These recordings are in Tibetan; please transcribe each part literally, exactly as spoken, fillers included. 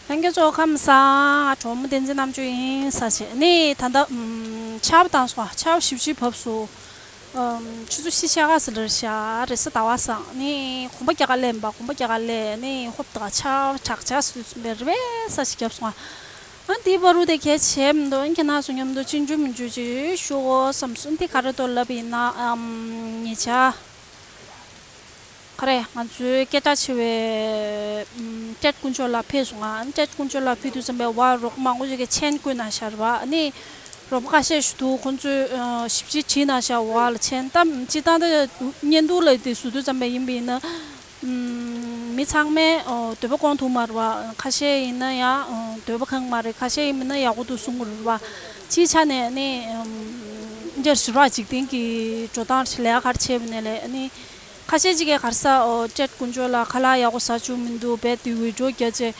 ལྷན་རྒྱས་ཚོ་ཁམས་བཟང་། གྲོགས་མོ་བསྟན་འཛིན་རྣམ་དཔྱོད་ཡིན་ས་བྱས་ནི་ད་ལྟ་ཨམ་ཆར་པ་བཏང་སོང་། ཆར་པ་ཞིབ་ཞིབ་བབས་སོང་། ཨམ་ཆུ་ཚོད་བཞི་ཕྱེད་ཀ་ཙམ་ལ་ཤར་རེད་ས། ཟླ་བ་བཟང་ནི་གོམ་པ་རྒྱག་ག་སླེབས་པ། གོམ་པ་རྒྱག་ག་སླེབས་ནི་ཧོབ་ཏེ་ཆར་པ་དྲག་ཆར་ཟེར་དུས་ཙམ་པས་རེ་བས་ས་ཞིག་བརྒྱབ་སོང་ཨ། ཨ་འདི་བར་དུ་དེ་གལ་བྱས་མི་འདུག་ཨ་ཁྱེད་རང་ཚོ་མཉམ་དུ་ཅི་འཇུ་མི་འཇུ་ཅིག་ཞུ་དགོས་བསམ་སོང་། འདི་ག་རེ་འདུག་ལབ་ཡིན་ན་ཨམ་ཉེ་ཆར། ག་རེ་ང་ཚོའི་སྐད་གྲགས་ཆེ་བའི་ཨམ་ཏྲེད་དཀོན་མཆོག་ལགས་ཕེབས་སོང་ང་། ཨ་ཏྲེད་དཀོན་མཆོག་ལགས་ཕེབས་དུས་ཙམ་པས་བ་རོགས་མང་པོ་ཞིག་གིས་མཆན་བཀོད་གནང་ཤག་རེད་པ། ཨ་ནི་རོགས་པ་ཁ་ཤས་ཤིག་འདུག་ཁོང་ཚོས་ཨ་ཞིབ་ཕྱིར་བྲིས་གནང་ཤག་བ་ལ་མཆན། ད་སྤྱིར་བཏང་ད་བརྙན་ཐུང་ལ་དེ་བཟོ་དུས་ཙམ་པ་ཡིན་པ་ཡིན་ན་ཨམ་མི་ཚང་མས་ཨོ་འདོད་པ་སྐོང་ཐུབ་མ་རེད་པ། ཁ་ཤས་ཡིན་ན་ཡང་ཨོ་འདོད་པ་ཁེངས་མ་རེད། ཁ་ཤས་ཡིན་པ་ཡིན་ན་ཡག་པོ་འདུག་གསུང་གི་རེད་པ། སྤྱིའི་ཆ་ནས་ནི་ཨམ་འདིར་ཞུ་བ་འཇིག་རྟེན་གྱི་འགྲོ་སྟངས་ལས་ཀ་ག་རེ་བྱས་པ་ནས་ལས་ནི། ཁ་ཤས་ཅིག་གིས་ག་རེ་ཟེར། ཨོ་ཏྲེད་དཀོན་མཆོག་ལགས་ཁ་ལག་ཡག་པོ་ཟ་བཅུག་མི་འདུག་རྦད་དེ་ཝི་ཌི་ཡོ་བརྒྱབ་བྱས།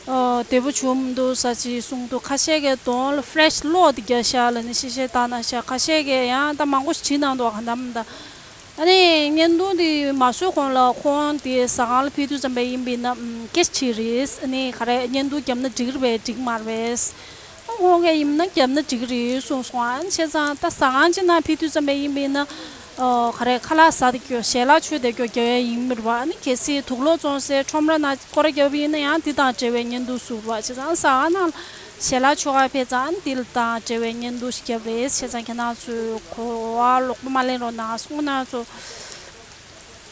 ཨོ་བདེ་པོ་བྱུང་མི་འདུག་ཟེར་ཅིག་གསུངས་འདུག་ཁ་ཤས་ཀྱིས་གདོང་ལ་ཕེ་ལེཤ་ལོག་དེ་བརྒྱབ་ཤག་ལབ་ནས་གཤེ་གཤེ་བཏང་གནང་ཤག་ཁ་ཤས་ཀྱིས་ཡང་ད་མང་པོ་ཞིག་བྲིས་གནང་འདུག་གང་ལྟར་མི་འདུག་ཨ་ནི་བརྙན་ཐུང་དེ་མ་བཟོས་གོང་ལ་ཁོང་དེ་ཟ་ཁང་ལ་ཕེབས་དུས་ཙམ་པ་ཡིན་པ་ཡིན་ན་ཨམ་སྐད་ཆ་དྲིས་རེད། ཨ་ནི་ག་རེ་བརྙན་ཐུང་བརྒྱབ་ན་འགྲིག་གི་རེད་པས་འགྲིག་མ་རེད་པས། ཁོང་གིས་ཡིན་ན་བརྒྱབ་ན་འགྲིག་གི་རེད་གསུངས་སོང་། ཨ་ནི་བྱས་ཙང་ད་ཟ་ཁང་ཅིག་ནང་ཕེབས་དུས་ཙམ་པ་ཡིན་པ་ཡིན་ན། ཨོ་ག་རེ་ཁ་ལག་ཟ་དེ་སྐྱོ་ཞལ་ལག་མཆོད་དེ་སྐྱོ་རྒྱག་ཡ་ཡིན་མི་རེད་པ། ཨ་ནི་གལ་སྲིད་དུག་ལོག་བཙོང་སའི་ཁྲོམ་ར་ནང་སྐོར་ར་རྒྱབ་པ་ཡིན་ན་ཡང་འདི་དང་འབྲེལ་བའི་བརྙན་ཐུང་བཟོས་པ། བྱས་ཙང་ཟ་ཁང་ནང་ཞལ་ལག་མཆོད་ག་ཕེབས་ཙང་ཨ་ནི་འདི་དང་འབྲེལ་བའི་བརྙན་ཐུང་ཞིག་བརྒྱབ་རེད། བྱས་ཙང་ཁྱེད་རང་ཚོས་གོ་བ་ལོག་པ་མ་ལེན་རོགས་གནང་། སོང་ན་ཚོ།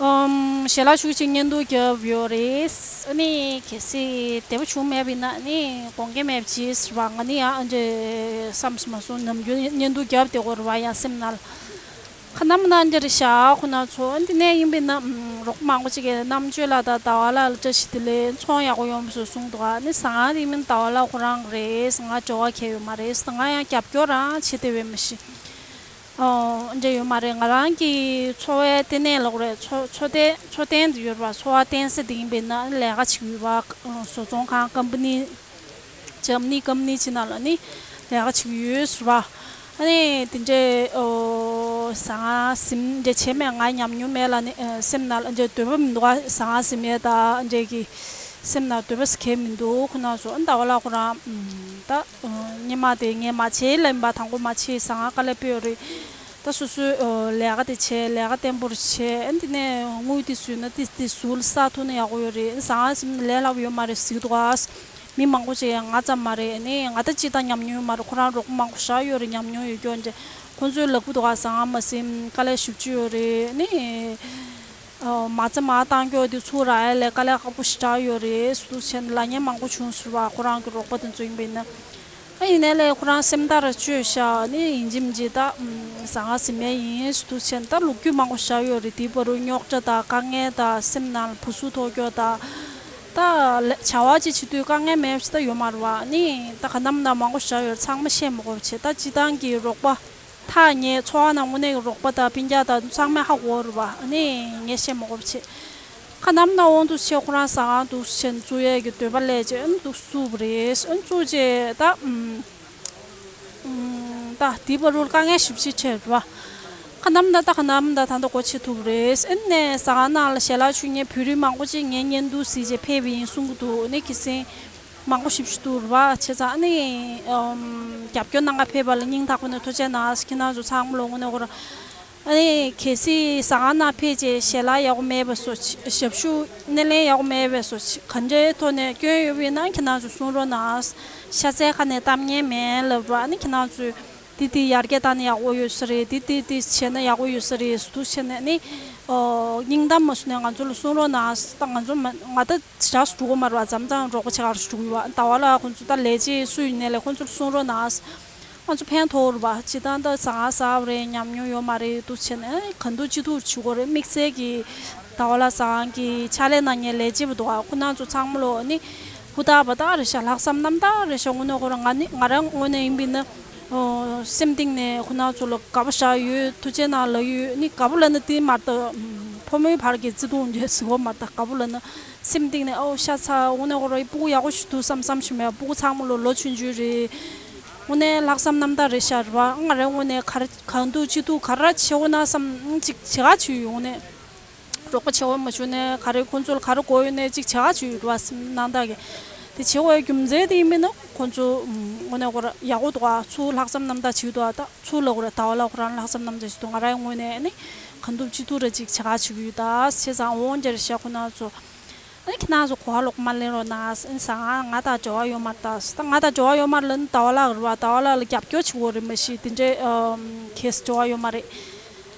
ཨམ་ཞལ་ལག་ཤུགས་ཆེ་བརྙན་ཐུང་བརྒྱབ་ཡོད་རེད། ཨ་ནི་གལ་སྲིད་བདེ་པོ་བྱུང་མེད་པ་ཡིན་ན་ཨ་ནི་དགོངས་འགལ་མེད་པ་བྱེད་ཟེར་བ། ང་ནི་ཡང་ཨ་འདྲས་བསམ་སོང་མ་སོང་། ནམ་རྒྱུན་བརྙན་ཐུང་བརྒྱབ་བསྡད་ཀྱི་ཡོད་རེད་པ། ཡང་སེམས་ནང་ལ་ཁ་ནམ་ན་འདྲ་རེད་ཤག་ཁོ་ན་ཚོ། ཨ་འདི་ནས་ཡིན་པ་ཡིན་ན་ཨམ་རོགས་པ་མང་པོ་ཅིག་གིས་རྣམ་དཔྱོད་ལགས་དང་ཟླ་བ་ལགས་ལ་བཀྲ་ཤིས་བདེ་ལེགས། ཚོང་ཡག་པོ་ཡོང་བཟོས་གསུངས་འདུག་ཨ་ནི་ཟ་ཁང་དེ་མིན་ཟླ་བ་ལགས་ཁོ་རང་རེད། ང་འབྲེལ་བ་གང་ཡང་ཡོད་མ་རེད། ང་ཡང་རྒྱབ་སྐྱོར་རང་བྱེད་བདེ་བས་མ་གཞི། ཨོ་འདྲ་ཡོད་མ་རེད། ང་རང་གི་འཚོ་བའི་ལྟེ་གནས་ལབ་དགོས་རེད། འཚོ་འཚོ་རྟེན་འཚོ་རྟེན་དུ་ཡོད་པ། འཚོ་བ་བརྟེན་ས་དེ་ཡིན་པས་ན་ལས་ཀ་བྱེད་ཀྱི་ཡོད་པ། བཟོ་ཚོང་ཁང་ཀམ་པ་ནི་འཇམ་ནི་ཀམ་པ་ནི་ཅི་ན་ལ་ནི་ལས་ཀ་བྱེད་ཀྱི་ཡོད་ཟེར་བ། ཨ་ནི་དེ་འདྲའི་ཨོ་ཟ་ཁང་ཟིན་འདྲ་བྱས་མེད། ང་ཉམས་མྱོང་མེད་ལ་ནི་ཨ་སེམས་ནང་ལ་འདྲ་འདོད་པ་མི་འདུག་ཨ་ཟ་ཁང་ཟིན་མེད་ད་འདྲ་གི་སེམས་ནང་འདོད་པ་ཟེར་མཁན་མི་འདུག་ཁོ་ན་ཚོ་ཨ་ཟླ་བ་ལགས་ཁོ་རང་ད། ཉི་མ་དེ་ངས་མ་བྱེད་ལབ་ཡིན་པ། དང་པོ་མ་བྱེད་ཟ་ཁང་དཀའ་ལས་སྤོས་ཡོད་རེད། ད་སོ་སོའི་ལས་ཀ་དེ་བྱས། ལས་ཀ་བརྟན་པོར་བྱས། ཨ་འདི་ནས་དངུལ་དེ་བཟོས་ན་དེ་དེ་ཟུར་ལ་བསགས་ཐུབ་ན་ཡག་པོ་ཡོད་རེད། ཟ་ཁང་ཟིན་ལས་སླ་པོ་ཡོད་མ་རེད་ཟེར་གྱི་འདུག་ཨ། མི་མང་པོ་ཅིག་ཡང་ང་ཙམ་མ་རེད། ཨ་ནི་ང་ད་ཅི་ད་ཉམས་མྱོང་ཡོད་མ་རེད། ཁོ་རང་རོགས་པ་མང་པོ་བཞག་ཡོད་རེད། ཉམས་མྱོང་ཡོད་ཀྱོག་འདྲ། ཁོང་ཚོའི་ལབ་ཀྱི་འདུག་ཨ། ཟ་ཁང་མ་ཟིན་དཀའ་ལས་ཞེ་པོ་ཅིག་ཡོད་རེད། ཨ་ནི། ཨོ་མ་རྩ་མ་བཏང་རྒྱུ་དེ་ཚུར་རག་ཡ་ལས་དཀའ་ལས་ཁག་པོ་ཞེ་དྲག་ཡོད་རེད། སུ་བྱས་ན་ལབ་མཁན་མང་པོ་བྱུང་ཟེར་བ། ཁོ་རང་གི་རོགས་པ་དེ་ཚོ་ཡིན་པས་ན། ཨ་ཡིན་ནའི་ལས་ཁོ་རང་སེམས་ཐག་ར་ཆོད་ཤག་ནི་ཡིན་གཅིག་མིན་གཅིག་ད་ཟ་ཁང་ཟིན་མཁན་ཡིན། སུ་བྱས་ན་ད་ལོ་རྒྱུས་མང་པོ་བཞག་ཡོད་རེད། དེའི་བར་དུ་རྙོག་དྲ་དང་དཀའ་ངལ་དང་སེམས་ནང་ལ་བུ་གཟུགས་ཐོག་སྐྱོ་དང་། ད་ལས་བྱ་བ་ཅིག་བྱེད་དུས་དཀའ་ངལ་མེད་པ་ཞིག་ད་ཡོད་མ་རེད་བ། ནི་ད་ག་ནམ་ན་མང་པོ་བཞག་ཡོད་རེད། ཚང་མ་བཤད་མི་དགོས་པ་བྱས། ད་སྤྱིར་བཏང་གི་རོགས་པ། ཐག་ཉེ་ཚོ་བ་ནང་དངོས་གནས་ཀྱི་རོགས་པ་དང་སྤུན་ཀྱག་དང་ཚང་མས་ཧ་གོ་རེད་བ། ཨ་ནི་ངས་བཤད་མ་དགོས་པ་བྱས། ཁ་ནམ་ན་འོང་འདུག་བྱས་ཁོ་རང་ཟ་ཁང་འདུག་བྱས་བཙུགས་ཡས་ཀྱི་འདོད་པ་སླེབས་བྱས་ཨ་ནི་འདུག་བཙུགས་པ་རེད། ཨ་ནི་བཙུགས་བྱས་ད་ཨམ། ཨམ། ད་དེའི་བར་དུ་དཀའ་ངལ་ཞེ་པོ་ཅིག་འཕྲད་རེད་བ། ཁ་ནམ་ན་ད་ག་ནམ་ད་ད་ལྟ་སྒོ་ཕྱེ་ཐུབ་རེད། ཨ་ནི་ཟ་ཁང་ནང་ལ་ཞལ་ལག་མཆོད་མཁན་བོད་རིགས་མང་པོ་ཅིག་ངའི་བརྙན་ཐུང་གཟིགས་བྱས་ཕེབས་པ་ཡིན་གསུང་གི་འདུག་ཨ་ནི་ཁ་སང་། མང་པོ་ཞེ་པོ་ཅིག་འདུག་རེད་བ། བྱས་ཙང་ཨ་ནི་ཨམ་རྒྱབ་སྐྱོར་གནང་ག་ཕེབས་པ་ལ་སྙིང་ཐག་པ་ནས་ཐུགས་རྗེ་གནང་། ཁྱེད་རང་ཚོ་ཚང་མ་ལོ་དངོས་གནས་ཁོ་རང་ཨ་ནི་གལ་སྲིད་ཟ་ཁང་ནང་ཕེབས་བྱས་ཞལ་ལག་ཡག་པོ་མེད་པ་བཟོ། ཞབས་ཞུ་སྣེ་ལེན་ཡག་པོ་མེད་པ་བཟོ། ག་འདྲའི་ཐོག་ནས་སྐྱོན་ཡོད་པ་ཡིན་ན་ཁྱེད་རང་ཚོ་གསུང་རོགས་གནང་། ཤ་ཚའི་ཁ་ནས་གཏམ་ངན་མེད་ལབ་རོགས། ཨ་ནི་ཁྱེད་རང་ཚོས་འདི་འདི་ཡར་རྒྱས་བཏང་ན་ཡག་པོ་ཡོད་ས་རེད། འདི་འདི་འདི་བྱས་ན་ཡག་པོ་ཡོད་ས་རེད་ཟེར་དུས་བྱས་ནས་ནི་ཨོ་སྙིང་གཏམ་མ་བཟོ་ནས་ང་ཚོ་ལ་གསུང་རོགས་གནང་། ད་ང་ཚོ་མ་ང་ད་ཇི་ལྟར་འགྲོ་གི་མ་རེད་བ། མཚམས་མཚམས་རོགས་པ་བྱེད་ག་རེ་འགྲོ་གི་ཡོད་བ། ཟླ་བ་ལགས་ཁོང་ཚོ་ད་ལས་བྱེད་སུ་ཡིན་ནའི་ལས་ཁོང་ཚོ་ལ་གསུང་རོགས་གནང་། ང་ཚོ་ཕན་ཐོགས་རེད་བ། སྤྱིར་བཏང་ད་ཟ་ཁང་གསར་པ་རེད། ཉམས་མྱོང་ཡོད་མ་རེད། འདུག་བྱས་ནས་གང་ཐུབ་ཅི་ཐུབ་བྱེད་དགོས་རེད། དམིགས་བསལ་གྱི་ཟླ་བ་ལགས་ཟ་ཁང་གི་ཕྱག་ལས་གནང་མཁན་ལས་བྱེད་པ་འདུག་ག་ཁོ་རང་ཚོ་ཚང་མ་ལོ་ནི་ཧུར་ཐག་པ་དག་རེད་ཤག་ལྷག་བསམ་རྣམ་དག་རེད་ཤག་དངོས་གནས་ཁོ་རང་ང་ནི་ང་རང་དངོས་གནས་ཡིན་པ་ཡིན་ན་ཨོ་སེམས་གཏིང་ནས་ཁོ་རང་ཚོ་ལ་དགའ་པོ་ཞེ་དྲག་ཡོད། ཐུགས་རྗེ་གནང་ལབ་ཡོད། ནི་དགའ་པོ་ལབ་ན་དེ་མ་རེད་ད། ཕོ་མོའི་བར་གྱི་བརྩེ་དུང་འདྲ་ཟེར་དགོས་མ་རེད་ད། དགའ་པོ་ལབ་ན། སེམས་གཏིང་ནས་ཨོ་ཤ་ཚ་དངོས་གནས་ཁོ་རང་སྤུ་གུ་ཡག་པོ་ཞིག་འདུག་བསམ་བསམ་ཞིག་མེད། སྤུ་གུ་ཚང་མ་ལོ་ལོ་ཆུང་ཆུང་རེད། དངོས་གནས་ལྷག་བསམ་རྣམ་དག་རེད་ཤག་རེད་བ། ང་རང་དངོས་གནས་ག་རེ་གང་ཐུབ་ཅི་ཐུབ་ག་རེ་བྱེད་དགོས་ན་བསམ་ཅིག་བྱེད་ག་བྱེད་ཡོང་ནས། རོགས་པ་བྱེད་དགོས་མ་བྱུང་ནས་ག་རེ་ཁོང་ཚོ་ལ་ག་རེ་དགོས་ཡོད་ནས་ཅིག་བྱེད་ག་བྱེད་ཡོད་རེད་བ། སེམས་རྣམ་དག་གིས། དེ་བྱེད་དགོས་རྒྱུ་མཚན་དེ་ཡིན་མིན་ན་ཁོང་ཚོ་དངོས་གནས་ཁོ་རང་ཡག་པོ་འདུག་ཨ། ཚུར་ལྷག་བསམ་རྣམ་དག་བྱེད་ཀྱི་འདུག་ཨ། ད་ཚུར་ལ་ཁོ་རང་ཟླ་བ་ལ་ཁོ་རང་ལྷག་བསམ་རྣམ་དག་བྱེད་ཀྱི་འདུག་ང་རང་ངོས་ནས་ཨ་ནི་གང་ཐུབ་ཅི་ཐུབ་ར་ཅིག་བྱེད་ག་བྱེད་ཀྱི་ཡོད་ད། བྱས་ཙང་འོང་རྒྱལ་ཤག་ཁོ་ན་ཚོ། ཨ་ནི་ཁྱེད་རང་ཚོ་གོ་བ་ལོག་མ་ལེན་རོགས་གནང་། ཨ་ནི་ཟ་ང་ང་དང་འབྲེལ་བ་ཡོད་མ་རེད་ད། ད་ང་དང་འབྲེལ་བ་ཡོད་མ་རེད་ལ་ནི་ཟླ་བ་ལགས་རེད་བ། ཟླ་བ་ལགས་ལ་རྒྱབ་སྐྱོར་བྱེད་དགོས་རེད། མ་གཞི་དེ་འདྲའི་ཨམ་གལ་སྲིད་འབྲེལ་བ་ཡོད་མ་རེད།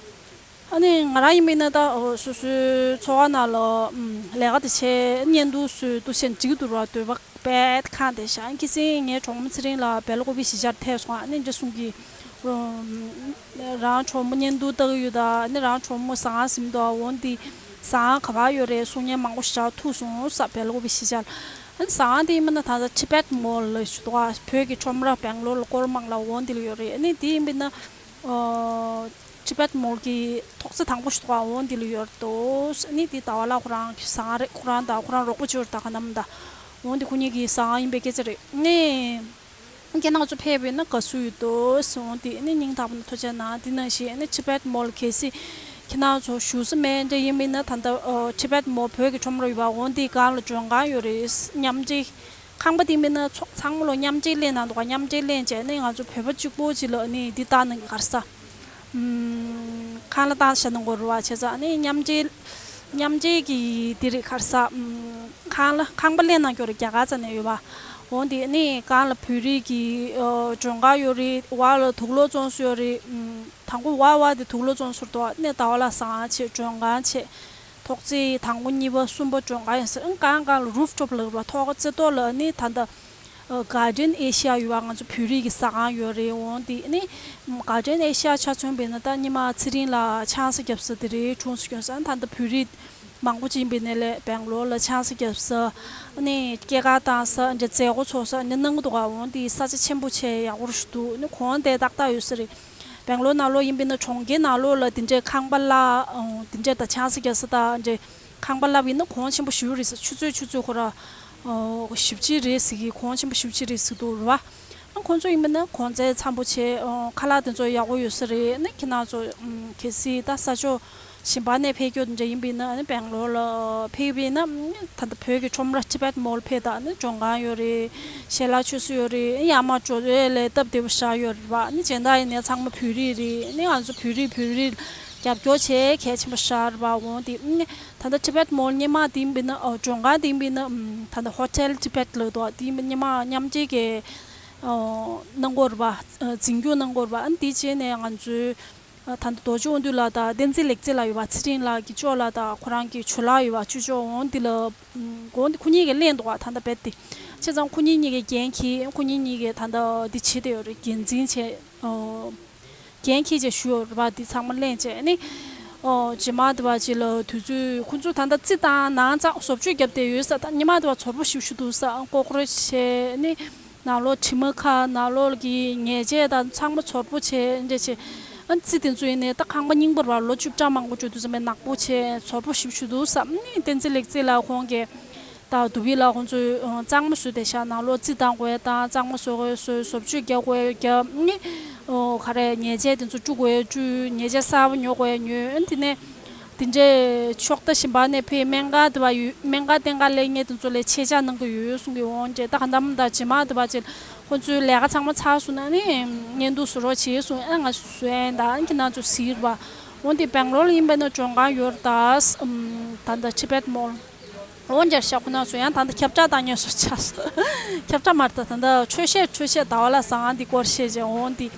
ཨ་ནི་ང་རང་ཡིན་མིན་ན་ད་སོ་སོའི་འཚོ་བ་ནང་ལ་ཨམ་ལས་ཀ་དེ་བྱས་བརྙན་ཐུང་བཟོས་འདུག་བྱས་འགྲིག་འདུག་ར། འདོད་པ་རྦད་ཁེངས་བསྡད་ཤག་ཨ་ནི་ཁ་སང་ངའི་གྲོགས་མོ་ཚེ་རིང་ལགས་སྦེལ་ཀོབ་གཞིས་ཆགས་ཐད་སོང་། ཨ་ནི་འདྲ་གསུང་གི། རང་གྲོགས་མོ་བརྙན་ཐུང་ལྟ་གི་ཡོད་ད། ཨ་ནི་རང་གྲོགས་མོ་ཟ་ཁང་ཟིན་འདུག་འོ་འདི་ཟ་ཁང་ག་པར་ཡོད་རེད། གསུང་མཁན་མང་པོ་ཞིག་ཐུག་སོང་ས་སྦེལ་ཀོབ་གཞིས་ཆགས། ཨ་ནི་ཟ་ཁང་དེ་ཡིན་མིན་ན་ད་ལྟ་ཊི་བེཊ་མོལ་ལབ་ཞུ་འདུག་བོད་ཀྱི་ཁྲོམ་ར་སྦེང་ལོར་ལ་སྐོར་མང་ལ་འོ་འདི་ལ་ཡོད་རེད། ཨ་ནི་དེ་ཡིན་མིན་ན་ཊི་བེཊ་མོལ་གྱི་ཐོག་བརྩེགས་དང་པོ་ཞིག་འདུག་འོ་འདི་ལ་ཡོད་འདུག་ཨ་ནི་དེ་ཟླ་བ་ལགས་ཁོ་རང་གི་ཟ་ཁང་རེད། ཁོ་རང་དང་ཁོ་རང་རོགས་པ་ཅིག་ཡོད་རེད་ད། ག་ནམ་ད་འོ་འདི་ཁོ་གཉིས་ཀྱི་ཟ་ཁང་ཡིན་པའི་སྐད་ཆ་རེད། ཨ་ནི། ཁྱེད་རང་ཚོ་ཕེབས་པ་ཡིན་ན་དགའ་བསུ་ཡོད་དོ་ཟེར། འོ་དེ་ནི་སྙིང་ཐག་པ་ནས་ཐུགས་རྗེ་གནང་། དེ་ནང་བཞིན་ཨ་ནི་ཊི་བེཊ་མོལ་གལ་སྲིད་ཁྱེད་རང་ཚོ་བཞུགས་ས་མེད་འདྲ་ཡིན་མིན་ན་ད་ལྟ་ཊི་བེཊ་མོལ་བོད་ཀྱི་ཁྲོམ་ར་ཡོད་པ་འོ་དེའི་སྒང་ལ་མགྲོན་ཁང་ཡོད་རེད། མཉམ་འབྲེལ་ཁང་པ་དེ་མིན་ན་ཚོ་ཚང་མ་ལོ་མཉམ་འབྲེལ་ལེན་གནང་འདུག་མཉམ་འབྲེལ་ལེན་བྱས་ནས་ང་ཚོ་བོད་པ་གཅིག་པོ་གཅིག་ལ་ཨ་ནི་འདི་བཏང་གནང་གི་ག་རེ་ཟ། ཁང་གླ་བཏང་བཞག་གནང་དགོས་རེད་བ། བྱས་ཙང་ཨ་ནི་མཉམ་འབྲེལ་མཉམ་འབྲེལ་གྱི་དེ་རེད་ག་རེ་ཟ། ཁང་གླ་ཁང་པ་ལེན་གནང་རྒྱུ་རེད། རྒྱ་གར་རྩ་ནས་ཡོད་པ། འོ་འདི་ནི་སྒང་ལ་བོད་རིགས་ཀྱི་མགྲོན་ཁང་ཡོད་རེད། བར་ལ་དུག་ལོག་བཙོང་ས་ཡོད་རེད། དང་པོ་བར་བར་དེ་དུག་ལོག་བཙོང་ས་རེད་དོ། ནས་ཟླ་བ་ལ་ཟ་ཁང་བྱས་མགྲོན་ཁང་བྱས། ཐོག་བརྩེགས་དང་པོ་གཉིས་པ་གསུམ་པ་མགྲོན་ཁང་ཡིན་ཟེར། ཨང་སྒང་སྒང་ལ་རུབ་ཊོབ་ལབ་པ་ཐོག་རྩེ་ཏོག་ལ་ནི་ད་ལྟ། Garden Asia ཡོད་པ། ང་ཚོ་བོད་རིགས་ཀྱི་ཟ་ཁང་ཡོད་རེད། འོང་དེ་ནི་Garden Asia ཆ་མཚོན་པ་ཡིན་ན་ད་ཉི་མ་ཚེ་རིང་ལགས་ཆང་ས་བརྒྱབ་ས་དེ་རེད། གྲོངས་སུ་གྱོན་ས། ད་ལྟ་བོད་རིགས་མང་པོ་ཅིག་ཡིན་པ་ཡིན་ནའི་ལས་སྦེང་ལོར་ལ་ཆང་ས་བརྒྱབ་ས། ཨ་ནི་སྐྱེས་སྐར་བཏང་ས། འདྲ་མཛད་སྒོ་ཚོགས་ས་འདྲ་གནང་གི་འདུག་ག་འོང་དེ་ས་ཆ་ཆེན་པོ་བྱས་ཡག་པོ་རེད་འདུག་ནི་གོང་དེ་ཏག་ཏག་ཡོད་ས་རེད། སྦེང་ལོར་ནང་ལོགས་ཡིན་པ་ཡིན་ན་གྲོང་ཁྱེར་ནང་ལོགས་ལ་དེ་འདྲའི་ཁང་པ་གླ་དེ་འདྲ་དང་ཆང་ས་བརྒྱབ་ས་དང་འདྲ། ཁང་པ་གླ་བ་ཡིན་ན་གོང་ཆེན་པོ་ཞེ་པོ་རེད་ཟེར། ཆུ་ཚོད་ཆུ་ཚོད་ཁོ་ར་ཞེ་པོ་ཅིག་རེད་ཟེར་གི། གོང་ཆེན་པོ་ཞེ་པོ་ཅིག་རེད་ཟེར་འདུག་རེད་བ། ཁོང་ཚོ་ཡིན་པ་ན་གོང་ཚད་འཚམ་པོ་བྱས། ཁ་ལག་དེ་ཚོ་ཡག་པོ་ཡོད་ས་རེད། ནི་ཁྱེད་རང་ཚོ་གལ་སྲིད་ད་ས་ཕྱོགས་གཞན་པ་ནས་ཕེབས་རྒྱུ་འདྲ་ཡིན་པ་ཡིན་ན་ནི་སྦེང་ལོར་ལ་ཕེབས་པ་ཡིན་ན་ད་ལྟ་བོད་ཀྱི་ཁྲོམ་ར་ཊི་བེཊ་མོལ་ཕེབས་དང་ནི་མགྲོན་ཁང་ཡོད་རེད། ཞལ་ལག་མཆོད་ས་ཡོད་རེད། ཡར་མར་འགྲོ་ཡས་ལས་སྟབས་བདེ་པོ་ཞེ་དྲག་ཡོད་རེད་བ། ནི་སྦྱིན་བདག་ཡིན་ནའི་ཚང་མ་བོད་རིགས་རེད། ནི་ང་ཚོ་བོད་རིགས་བོད་རིགས་རྒྱབ་སྐྱོར་བྱས་གལ་ཆེན་པོ་ཞེ་དྲག་རེད་བ། འོང་དེ་ནི། ད་ལྟ་ཊི་བེཊ་མོལ་སྔོན་མ་དེ་ཡིན་པ་ཡིན་ན་ཨོ་མགྲོན་ཁང་དེ་ཡིན་པ་ཡིན་ན་ཨམ་ད་ལྟ་ཧོ་ཊེལ་ཊི་བེཊ་ལབ་འདུག་དེ་ཡིན་པ་སྔོན་མ་མཉམ་འབྲེལ་གྱི་ཨོ་གནང་གི་ཡོད་རེད་པ། འཛིན་སྐྱོང་གནང་གི་ཡོད་རེད་པ། ཨ་ནི་དེ་བྱས་ནས་ང་ཚོའི་ཨ་ད་ལྟ་རྡོ་རྗེ་དབང་འདུས་ལགས་དང་བསྟན་འཛིན་ལེགས་མཛེས་ལགས་ཡོད་པ། ཚེ་རིང་ལགས་ཀྱི་ཅོ་ལགས་དང་ཁོ་རང་གི་ཇོ་ལགས་ཡོད་པ། ཅོ་ཅོ་འོང་འདི་ལ་ཨམ་གོང་འདི་ཁོ་གཉིས་ཀྱིས་ལེན་འདུག་ག་ད་ལྟ་རྦད་དེ། བྱས་ཙང་ཁོ་གཉིས་གཉིས་ཀྱིས་འགན་འཁྱེར། ཁོ་གཉིས་གཉིས་ཀྱིས་ད་ལྟ་འདི་བྱེད་བསྡད་ཡོད་རེད། འགན་འཛིན་བྱས་ཨོ། འགན་འཁྱེར་བྱས་ཞུས་ཡོད་རེད་པ། འདི་ཚང་མ་ལེན་བྱས་ནི། ཨོ་རྗེས་མ་དེ་བ་ཅིག་ལ་དུས་ཚོད་ཁོང་ཚོ་ད་ལྟ་རྩི་དང་ནང་ཚང་བཟོ་བཅོས་བརྒྱབ་བསྡད་ཡོད་ས། ད་ཉི་མ་དེ་བ་ཚོར་པོ་ཞེ་པོ་ཞིག་འདུག་ས། ཀོག་རོ་ཆ་བྱས་ནི། ནང་ལོགས་དྲི་མ་ཁ། ནང་ལོགས་ཀྱི་ཉལ་ཆས་དང་ཚང་མ་ཚོར་པོ་བྱས་འདྲ་བྱས། ཨ་རྩི་དེ་ཚོ་ཡིན་ནའི་ད་ཁང་པ་རྙིང་པ་རེད་པ། ལོ་བཅུ་ཕྲག་མང་པོ་འགྲོ་དུས་ཙམ་པའི་ནག་པོ་བྱས་ཚོར་པོ་ཞེ་པོ་ཞིག་འདུག་ས། ནི་བསྟན་འཛིན་ལེགས་མཛེས་ལགས་ཁོང་གིས། ད་དུ་བི་ལ་ཁོང་ཚོས་གཙང་མ་བཟོས་བསྡད་ཤག་ནང་ལོགས་རྩི་བཏང་དགོས་དང་། གཙང་མ་བཟོ་དགོས་བཟོས། བཟོ་བཅོས་རྒྱག་དགོས་རྒྱབ་ནི། ག་རེ་ཉལ་ཆས་དེ་ཚོ་བཀྲུ་དགོས་བཀྲུས། ཉལ་ཆས་གསར་པ་ཉོ་དགོས་ཉོས། དེ་ནས་དེ་འདྲའི་ཕྱོགས་མཐའ་གཞན་པ་ནས་ཕེབས། སྨན་ཁང་དེ་བ་ཡོད། སྨན་ཁང་བསྟེན་ཁ་ལས་ངས་དེ་ཚོ་ལས་ཆད་བཅག་གནང་གི་ཡོད་གསུང་གི། འོང་རྗེས་ད་ག་འདམ་ད་རྗེས་མ་དེ་བ་ཅིག་ཁོང་ཚོའི་ལས་ཀ་ཚང་མ་ཚར་སོང་ན་ནི་བརྙན་ཐུང་བཟོ་རོགས་བྱེད་གསུང་། ཨ་ང་བཟོ་ཡིན་ད། ཁྱེད་རང་ཚོ་གཟིགས་རོགས། འོང་དེ་སྦེང་ལོར་ལ་ཡིན་པ་ན་མགྲོན་ཁང་ཡོད་རེད་ད། ད་ལྟ་ཊི་བེཊ་མོལ། འོ་འདྲ་ཤག་ཁོ་ན་ཚོ་ཡང་ད་ལྟ་ཁྱབ་བསྒྲགས་བཏང་མཁན་ཚོ་ཆགས་སོང་། ཁྱབ་བསྒྲགས་མ་རེད་ད། ད་ལྟ་འཕྲོ་བཤད་འཕྲོ་བཤད་ཟླ་བ་ལགས་ཟ་ཁང་འདི་སྐོར་བཤད་བྱས་འོང་འདི།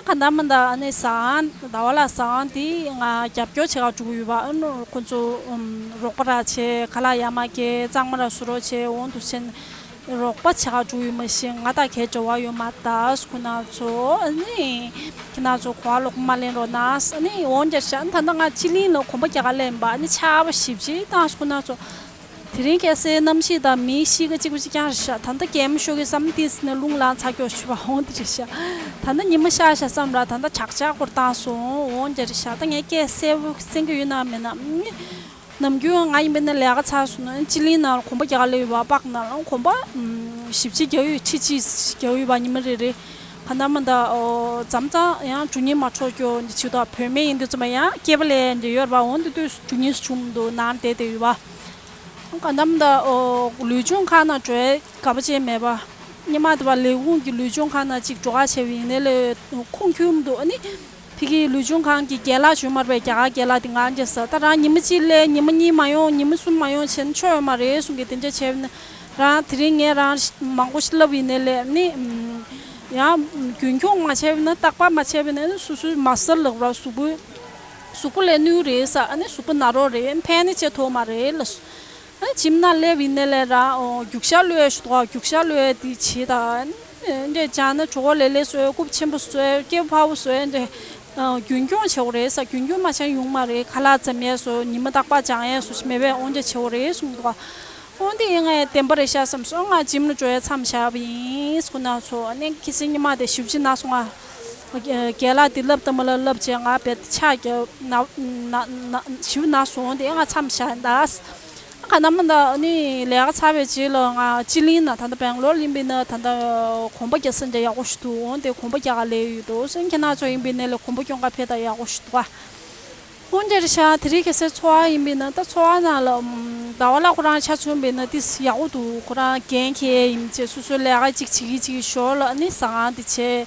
ཨ་ག་འདྲ་མི་འདྲ། ཨ་ནི་ཟ་ཁང་ཟླ་བ་ལགས་ཟ་ཁང་འདི་ང་རྒྱབ་སྐྱོར་བྱེད་ག་འགྲོ་གི་ཡོད་པ། ཨ་ནི་ཁོ་ཚོ་ཨམ་རོགས་པ་ར་བྱས། ཁ་ལག་ཡར་མར་སྐྱེལ། གཙང་མ་ར་བཟོ་རོགས་བྱས། འོང་འདུག་སེ་རོགས་པ་བྱེད་ག་འགྲོ་གི་ཡོད་མ་གཞི་ང་དང་གའི་འབྲེལ་བ་ཡོད་མ་རེད་ད། ཁོ་ན་ཚོ་ཨ་ནི་ཁྱེད་རང་ཚོ་གོ་བ་ལོག་མ་ལེན་རོགས་གནང་། ཨ་ནི་འོང་རྒྱ་ཤག་ད་ལྟ་ང་ཕྱི་གླིང་ལ་གོམ་པ་རྒྱག་ག་སླེབས་པ། ཨ་ནི་ཆར་པ་ཞེ་པོ་ཅིག་བཏང་སོང་། ཁོ་ན་ཚོ། དེ་རིང་ཁ་སང་གནམ་གཤིས་དང་མིའི་གཤིས་ཀ་གཅིག་པ་གཅིག་རྐྱང་རེད་ཤག་ད་ལྟ་གད་མོ་ཤོར་གི་བསམ་དུས་ནས་རླུང་ལངས་ཚར་ཀྱོག་ཤུ་བ་འོང་དེ་རེད་ཤག་ད་ལྟ་ཉི་མ་ཤར་ཤག་བསམ་ར། ད་ལྟ་བྲག་ཆ་སྐོར་བཏང་སོང་། འོང་དེ་རེད་ཤག་ད་ངས་སྐད་གསལ་པོ་གསན་གི་ཡོད་ན་མེད་ན། ནམ་རྒྱུན་ང་ཡིན་པས་ན་ལས་ཀ་ཚར་སོང་ན་སྤྱི་གླིང་ནང་གོམ་པ་རྒྱག་ག་སླེབས་ཡོད་པ། པག་ནང་ལ་གོམ་པ་ཞེ་པོ་ཅིག་རྒྱག་ཡོད། ཁྲི་གཅིག་རྒྱག་ཡོད་པ་ཉི་མ་རེ་རེ། ག་འདྲ་མི་འདྲ། ཨོ་མཚམས་མཚམས་ཡང་འགྲོ་སྙིང་མ་འདོད་ཀྱོག་འདི་བྱེད་དོ། བུད་མེད་ཡིན་དུས་ཙམ་པ་ཡང་སྐྱེས་པ་ལས་འདི་ཡོད་རེད་པ། འོང་དེ་དུས་འགྲོ་སྙིང་བྱུང་མི་འདུག་ནང་བསྡད་བསྡད་ཡོད་པ། གང་ལྟར་ད་ཨོ་ལུས་སྦྱོང་ཁང་ནང་འགྲོ་ཡ་དགའ་པོ་བྱས་མེད་པ། སྔོན་མ་དེ་བ་ལས་ཁུངས་ཀྱི་ལུས་སྦྱོང་ཁང་ནང་ཅིག་འགྲོ་ག་བྱས་པ་ཡིན་ནའི་ལས་ཁུངས་འཁྱོལ་མི་འདུག་ཨ་ནི་ཕ་གིའི་ལུས་སྦྱོང་ཁང་གི་རྒན་ལགས་བྱུང་མ་རེད་པས། རྒྱ་གར་རྒན་ལགས་དེ་ང་འདྲ་ཟེར། ད་རང་ཉི་མ་གཅིག་སླེབས། ཉི་མ་གཉིས་མ་ཡོང་། ཉི་མ་གསུམ་མ་ཡོང་བྱས་ན་ཆོག་ཡོད་མ་རེད་གསུང་གི། དེ་འདྲ་བྱས་པ་ཡིན་ན་རང་དེ་རིང་ངས་རང་མང་པོ་ཞིག་ལབ་ཡིན་ནའི་ལས་ནི་ཡང་རྒྱུན་འཁྱོངས་མ་བྱས་པ་ཡིན་ན། རྟག་པར་མ་བྱས་པ་ཡིན་ན་སོ་སོའི་མ་སལ་ལབ་ར། གཟུགས་པོ་གཟུགས་པོ་ལ་གནོད་རེད་ཟེར། ཨ་ནི་གཟུགས་པོ་ན་རོགས་རེད། ཕན་ནི་བྱེད་ཐུབ་མ་རེད་ལ། ཨ་ཇིམ་ནང་སླེབས་ཡིན་ནའི་ལས་རང་ཨོ་རྒྱུག་ཤར་གློད་ཞུ་དོ། རྒྱུག་ཤར་གློད་དེ་བྱེད་དང་། འདྲེ་སྦྱང་ན་གྲོད་ཁོག་ལེ་ལེ་བཟོས། རྐུབ་ཆེན་པོ་བཟོས། སྐེ་ཕར་བོ་བཟོས། འདྲེ་རྒྱུན་འཁྱོངས་བྱེད་དགོས་རེད་ཟེར། རྒྱུན་འཁྱོངས་མ་བྱས་ན་ཡོང་མ་རེད། ཁ་ལག་འཇམ་ཡས་བཟོ། ཉི་མ་རྟག་པར་སྦྱང་ཡས་བཟོ་ཞིག་མེད་པས། འོ་འདྲ་བྱེད་དགོས་རེད་གསུངས་འདུག་འོ་འདི་ཡིན་ངས་བདེན་པ་རེད་ཤག་བསམ་སོང་། ང་ཇིམ་ལ་འགྲོ་ཡས་མཚམས་བཞག་པ་ཡིན། ཁོ་ན་ཚོ་ནས་ཁྱི་སེང་ཉི་མ་དེ་ཞིབ་ཅིག་ན་སོང་ང་། རྒན་ལགས་དེ་ལབ་དང་མ་ལབ་ལབ་བྱས་ང་བེད་ཆགས་རྒྱབ་ན་ན་ན་ཞིབ་ན་སོང་། དེ་ང་མཚམས་བཞག་ཡིན་ད། ག་ནམ་ད་ནི་ལས་ཀ་ཚར་བའི་རྗེས་ལ་ང་སྤྱི་གླིང་ན་ད་ལྟ་སྦེང་ལོར་ཡིན་པས་ན། ད་ལྟ་གོམ་པ་རྒྱག་ས་འདྲ་ཡག་པོ་ཞིག་འདུག་འོང་དེ་གོམ་པ་རྒྱག་ག་སླེབས་ཡོད་འདུག་སེང་ཁྱེད་རང་ཚོ་ཡིན་པས་ན་ལས་གོམ་པ་སྐྱོང་ག་ཕེབས་ད་ཡག་པོ་ཞིག་འདུག་ག་འོང་དེར་ཤ་དེ་རིང་ཁ་སང་ཚོ་བ་ཡིན་པས་ན། ད་ཚོ་བ་ནང་ལ་ཟླ་བ་ལ་ཁོ་རང་ཆ་མཚོན་པས་ན་དེ་ཡག་པོ་འདུག་ཁོ་རང་འགན་འཁྱེར་ཡིན་བྱས་སོ་སོའི་ལས་ཀ་གཅིག་བྱེད་ཀྱི་གཅིག་ཞོར་ལ་ནི་ཟ་ཁང་དེ་བྱས།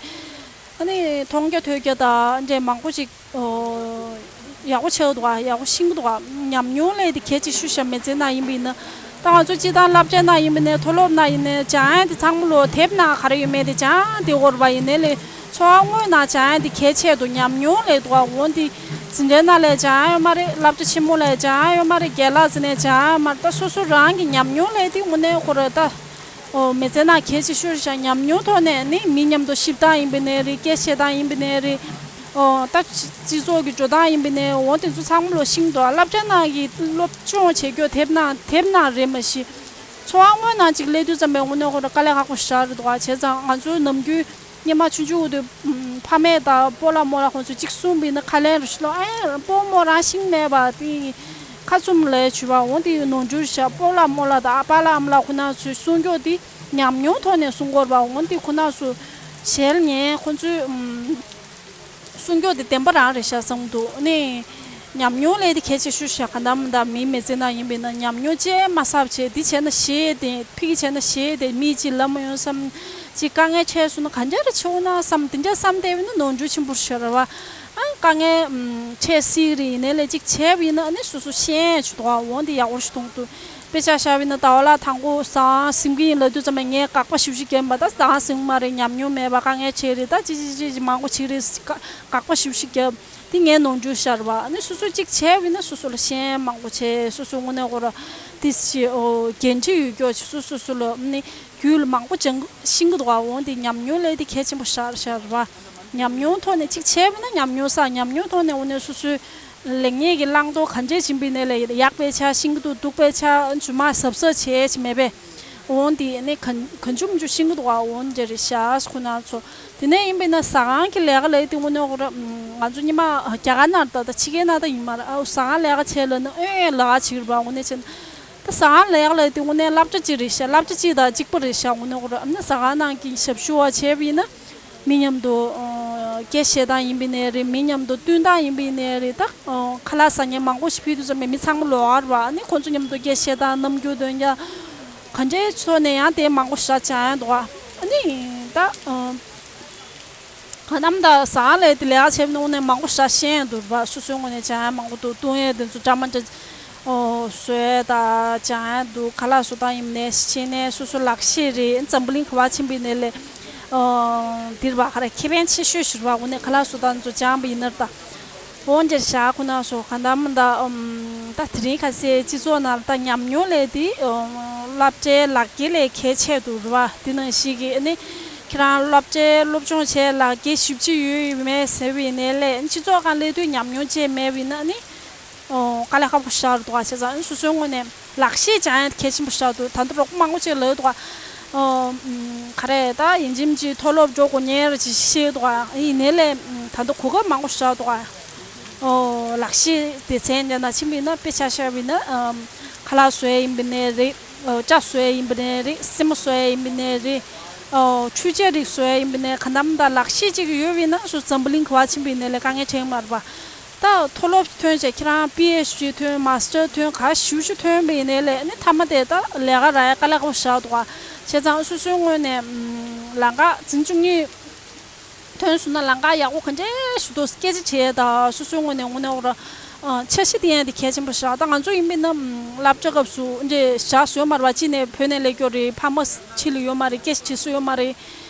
ཨ་ནི་མཐོང་རྒྱ་ཐོས་རྒྱ་དང་འདྲེ་མང་པོ་ཅིག་ཨོ་ཡག་པོ་ཆགས་འདུག་ག་ཡག་པོ་ཤེས་ཀྱི་འདུག་ག་ཉམས་མྱོང་ལས་དེ་གལ་ཆེ་ཤོས་ཤ་མི་ཚེ་ན་ཡིན་པ་ཡིན་ན། ད་ང་ཚོ་སྤྱི་བཏང་སློབ་གྲྭ་ན་ཡིན་པ་ཡིན་ན། མཐོ་སློབ་ན་ཡིན་ན། སྦྱང་ཡ་དེ་ཚང་མ་ལོ་དེབ་ན་ག་རེ་ཡོད་མེད་དེ་སྦྱང་དེ་འོར་བ་ཡིན་ནའི་ལས་འཚོ་བ་དངོས་ན་སྦྱང་ཡ་དེ་གལ་ཆེ་འདུག་ཉམས་མྱོང་ལས་འདུག་ག་འོ་འདི་འཛིན་གྲྭའི་ནང་ལས་སྦྱང་ཡ་ཡོད་མ་རེད། སློབ་གྲྭ་ཆེན་མོ་ལས་སྦྱང་ཡ་ཡོད་མ་རེད། རྒན་ལགས་ཟེར་ནས་སྦྱང་ཡ་ཡོད་མ་རེད། ད་སོ་སོ་རང་གི་ཉམས་མྱོང་ལས་དེ་དངོས་གནས་ཁོ་ར་ད། ཨོ་མི་ཚེ་ན་གལ་ཆེ་ཤོས་ཤ་ཉམས་མྱོང་ཐོག་ནས་ནི་མི་མཉམ་དུ་གཤིབ་སྟངས་ཡིན་པ་ནས་རེད། སྐད་བཤད་སྟངས་ཡིན་པ་ནས་རེད། ཨོ་ད་སྤྱི་སྤྱི་ཚོགས་ཀྱི་འགྲོ་སྟངས་ཡིན་པ་ནས། འོ་དེ་ཚོ་ཚང་མ་ལོ་ཤིང་དུ་སློབ་གྲྭ་ནང་གི་སློབ་སྦྱོང་བྱེད་རྒྱུ་དེབ་ནང་དེབ་ནང་རེད་མ་གཞི། འཚོ་བ་དངོས་ནང་ཅིག་སླེབས་དུས་ཙམ་པའི་དངོས་གནས་ཁོ་ར་དཀའ་ལས་ཁག་པོ་ཞིག་རེད་འདུག་ག་བྱས་ཙང་ང་ཚོའི་ནམ་རྒྱུན་སྔོན་མ་ཆུང་ཆུང་དུས་ཕ་མས་དང་སྤོ་ལགས་རྨོ་ལགས་ཁོང་ཚོས་གཅིག་གསུངས་པ་ཡིན་ན། ཁ་ལན་རུ་ཤི་ལོ་ཨེ་སྤོ་རྨོ་རང་ཤིང་མེད་པ་དེ་ཁ་བཙུམ་ལས་བྱུས་པ། འོ་དེ་ནོར་འཁྲུལ་ཤ་སྤོ་ལགས་རྨོ་ལགས་དང་ཨ་པ་ལགས་ཨ་མ་ལགས་ཁོ་ན་ཚོས་གསུང་རྒྱུ་དེ་ཉམས་མྱོང་ཐོག་ནས་གསུང་དགོས་རེད་པ། འོ་དེ་ཁོ་ན་ཚོ་ཞལ་ཉན་ཁོ་ཚོས་ཨམ་གསུང་རྒྱུ་དེ་བདེན་པ་རང་རེད་ཤག་བསམ་འདུག་ནི་ཉམས་མྱོང་ལས་དེ་གལ་ཆེ་ཤོས་ཤག་ག་འདམ་འདམ་མི་མི་ཚེ་ན་ཡིན་པས་ན་ཉམས་མྱོང་ཅེས་མ་གསར་བྱས། འདི་བྱས་ན་ཞེས་དེ་ཕི་གི་བྱས་ན་ཞེས་དེ་མི་གཅིག་ལབ་མ་ཡོང་བསམ། ཅིག་དཀའ་ངལ་འཕྲད་སོང་ན་ག་འདྲ་རེ་བྱེད་འོང་ན་བསམ། དེ་འདྲ་བསམ་བསྡད་པས་ན་ནོར་འཁྲུལ་ཆེན་པོ་ཤོར་བ། ཨ་དཀའ་ངལ་ཨམ་འཕྲད་སྲིད་རེད། ཡིན་ནའི་ལས་ཅིག་བྱས་པ་ཡིན་ན་ཨ་ནི་སོ་སོ་ཤེས་ཆུ་དོ་འོང་དེ་ཡག་པོ་ཞིག་མཐོང་འདུག་དཔེ་ཆ་བཞག་པ་ཡིན་ན་ཟླ་བ་ལ་དང་པོ་ཟ་ཁང་ཟིན་གྱི་ཡིན་ལབ་དུས་ཙམ་པ་ངས་དགག་པ་ཞེ་པོ་ཞིག་བརྒྱབ་པ། ད་ཟ་ཁང་ཟིན་མ་རེད། ཉམས་མྱོང་མེད་པ། དཀའ་ངལ་འཕྲད་རེད། ད་ཅི་ཅི་ཅི་ཅི་མང་པོ་བྱེད་རེད། དགག་དགག་པ་ཞེ་པོ་ཞིག་བརྒྱབ། དེ་ངས་ནོར་འཁྲུལ་ཤར་བ། ཨ་ནི་སོ་སོ་གཅིག་བྱས་པ་ཡིན་ན་སོ་སོ་ལ་ཤེས་མང་པོ་བྱས། སོ་སོ་དངོས་གནས་ཁོ་ར་དེ་ཞེ་ཨོ་འགན་འཁྲི་ཡོད་རྒྱུ་ཅིག་སོ་སོ་སོ་ལ་ཨ་ནི་རྒྱུད་ལ་མང་པོ་སྦྱང་ཤེས་ཀྱི་འདུག་ག་འོང་དེ་ཉམས་མྱོང་ལས་དེ་གལ་ཆེན་པོ་ཤར་ཤར་བ། ཉམས་མྱོང་ཐོག་ནས་གཅིག་བྱས་པ་ཡིན་ན་ཉམས་མྱོང་ས་ཉམས་མྱོང་ཐོག་ནས་དངོས་གནས་སོ་སོའི་ལེགས་ཉེས་ཀྱི་བླང་དོར་ག་འདྲས་ཕྱིན་པའི་ནས་ལས་ཡག་པའི་ཆ་ཤིང་གི་འདུག་སྡུག་པའི་ཆ་ཇུ་མ་གཟབ་གཟབ་བྱས་ཅི་མེད་པས། འོན་ཏེ་ནས་གང་གང་བྱུང་མི་བྱུང་ཤིང་གི་འདུག་ག་འོན་འདྲ་རེད་ཤག་ཁོ་ན་ཚོ། དེ་ནས་ཡིན་པས་ན་ཟ་ཁང་གི་ལས་ཀ་ལས་དེ་དངོས་གནས་ཁོ་ར་ང་ཚོ་ཉི་མ་རྒྱ་གར་ནང་ད་ད་ཕྱི་རྒྱལ་ནང་ད་ཡིན་མ་རེད། ཨ་ཟ་ཁང་ལས་ཀ་བྱས་ལ་ན་ཨེ་ལ་ཁ་བྱེད་རེད་པ། འོ་ནས་བྱས་ན་ད་ཟ་ཁང་ལས་ཀ་ལས་དེ་དངོས་གནས་སློབ་གྲྭ་གཅིག་རེད་ཤག་སློབ་གྲྭ་གཅིག་དང་གཅིག་པ་རེད་ཤག་དངོས་གནས་ཁོ་ར་ཨ་ན་ཟ་ཁང་ནང་གི་ཞབས་ཞུ་བ་བྱས་པ་ཡིན་ན། མི་མཉམ་དུ་ཨ་སྐད་བཤད་སྟངས་ཡིན་པའི་ནས་རེད། མི་མཉམ་དུ་བསྟུན་སྟངས་ཡིན་པའི་ནས་རེད། ད་ཨ་ཁ་ལག་ཟ་མཁན་མང་པོ་ཞིག་ཕུལ་དུས་ཙམ་པའི་མི་ཚང་མ་ལོགས་ཀར་བ། ཨ་ནི་ཁོང་ཚོ་མཉམ་དུ་སྐད་བཤད་སྟངས་རྣམ་འགྱུར་འདོན་རྒྱ་ག་འདྲའི་ཐོག་ནས་ཡང་དེ་མང་པོ་ཞིག་སྦྱང་ཡ་འདུག་ཨ་ནི་ད་ཨ་ག་ནམ་ད་ཟ་ཁང་ལས་དེ་ལས་ཀ་བྱེད་ནོ་ནས་མང་པོ་ཞིག་ཤེས་ཡ་འདུག་པ། སོ་སོའི་ངོས་ནས་སྦྱང་ཡ་མང་པོ་འདུག་བཏུང་ཡ་དེ་ཚོ་འདྲ་མ་འདྲ། ཨོ་བཟོས་དང་སྦྱང་ཡ་འདུག་ཁ་ལག་བཟོ་སྟངས་ཡིན་ནས་ཤེས་ནས་སོ་སོ་ལག་ཤེས་རེད། འཛམ་བུ་གླིང་ག་པར་ཕྱིན་པའི་ནས་ལས་ཨོ་འདིར་བ་ག་རེ་ཁེ་ཕན་ཆེ་ཤོས་ཤིག་རེད་པ། འོ་ནས་ཁ་ལག་བཟོ་སྟངས་ཚོ་སྦྱངས་པ་ཡིན་ནར་ད། འོ་འདིར་བཞག་ཁོ་ན་སོ་ག་འདམ་ད་ཨམ་ད་དེ་རིང་ཁ་སའི་སྤྱི་ཚོགས་ནང་ད་ཉམས་མྱོང་ལས་དེ་ཨོ་སློབ་གྲྭའི་ལག་འཁྱེར་ལས་གལ་ཆེ་འདུག་རེད་པ། དེ་ནང་ཞིག་གི་ཨ་ནི་ཁྱེད་རང་སློབ་གྲྭའི་སློབ་སྦྱོང་བྱས་ལག་འཁྱེར་ཞིབ་ཅིག་ཡོད་ཡོད་མེད་ཟེར་བའི་ནས་ལས་སྤྱི་ཚོགས་སྒང་སླེབས་དུས་ཉམས་མྱོང་ཅིག་མེད་པ་ཡིན་ན་ཨ་ནི། ཨོ་དཀའ་ལས་ཁག་པོ་ཞིག་རེད་འདུག་ག་བྱས་ཙང་སོ་སོའི་ངོས་ནས་ལག་ཤེས་སྦྱང་ཡ་གལ་ཆེན་པོ་ཞིག་རེད་འདུག་ད་ལྟ་རོགས་པ་མང་པོ་ཅིག་ལབ་འདུག་ག་ཨོ་ཨམ་ག་རེ་ད་ཡིན་གཅིག་མིན་གཅིག་མཐོ་སློབ་འགྲོ་དགོས་ཉེ་ར་ཅིག་བཤད་འདུག་ག་ཡིན་ནའི་ལས་ཨམ་ད་ལྟ་གོ་སྐབས་མང་པོ་ཞིག་རེད་འདུག་ག་ཨོ་ལག་ཤེས་སྡེ་ཚན་འདྲ་ན་ཕྱིན་པ་ཡིན་ན་དཔེ་ཆ་བཞག་པ་ཡིན་ན་ཨམ་ཁ་ལག་བཟོ་ཡ་ཡིན་པ་ནའི་རེད། ཨོ་སྐྲ་བཟོ་ཡ་ཡིན་པ་ནའི་རེད། སེན་མོ་བཟོ་ཡ་ཡིན་པ་ནའི་རེད། ཨོ་འཕྲུལ་ཆས་རིགས་བཟོ་ཡ་ཡིན་པ་ནའི་ག་འདམ་ད་ལག་ཤེས་ཅིག་ཡོད་པ་ཡིན་ན་སོ་འཛམ་བུ་གླིང་ག་པར་ཕྱིན་པ་ཡིན་ནའི་ལས་དཀའ་ངལ་འཕྲད་ཀྱི་མ་རེད་པ། ད་མཐོ་སློབ་ཐོན་བྱས་ཁྱེད་རང་པི་ཨེཆ་ཌི་ཐོན། མ་སི་ཊར་ཐོན། ག་ཞུ་ཞུ་ཐོན་པ་ཡིན་ནའི་ལས་ནི་མཐའ་མ་དེ་ད་ལས་ཀ་རག་ཡ་དཀའ་ལས་ཁག་པོ་ཞིག་འདུག་ག་བྱས་ཙང་སོ་སོའི་ངོས་ནས་ཨམ་ལམ་ཁ་འཛིན་བཅུ་གཉིས་ཐོན་སོང་ན་ལམ་ཁ་ཡག་པོ་ག་འདྲས་ཞིག་འདུག་སྐད་ཆ་བྱས་ད་སོ་སོའི་ངོས་ནས་དངོས་གནས་འོ་ར་འཆར་གཞི་དེ་ཡང་དེ་གལ་ཆེན་པོ་ཞིག་ད་ང་ཚོ་ཡིན་པས་ན་ཨམ་སློབ་གྲྭ་སྐབས་སུ་འདྲས་བཞག་སྲོལ་ཡོད་མ་རེད་པ། གཅིག་ནས་བོད་ནས་སླེབས་ཀྱོག་རེད། ཕ་མ་ཕྱི་ལ་ཡོད་མ་རེད། སྐད་ཆ་དྲི་སྲོལ་ཡོད་མ་རེད།